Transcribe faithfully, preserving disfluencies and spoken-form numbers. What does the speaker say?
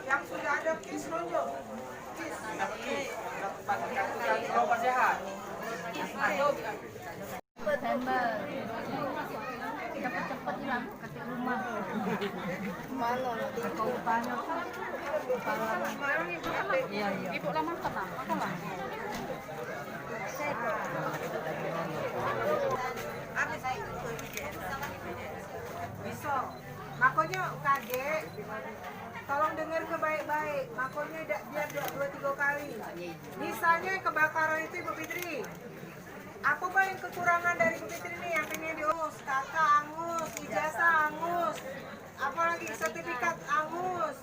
Yang sudah ada kis nunjuk. Kis. Ada kis. Ada tempat tinggal, tinggal di rumah sehat. Kis. Ayo. September. Cepet-cepet lah, kate rumah. Mana? Apa upahnya? Kepala. Iya, iya. Ibu lah makan lah, makan lah. Bisa. Makonyo kagek, tolong denger ke baik-baik. Makonyo dak biar dua, dua tiga kali. Misalnya kebakaran itu, Ibu Fitri, apa bae yang kekurangan dari Ibu Fitri ni yang pengen diurus? K K angus, ijazah angus, apalagi sertifikat angus.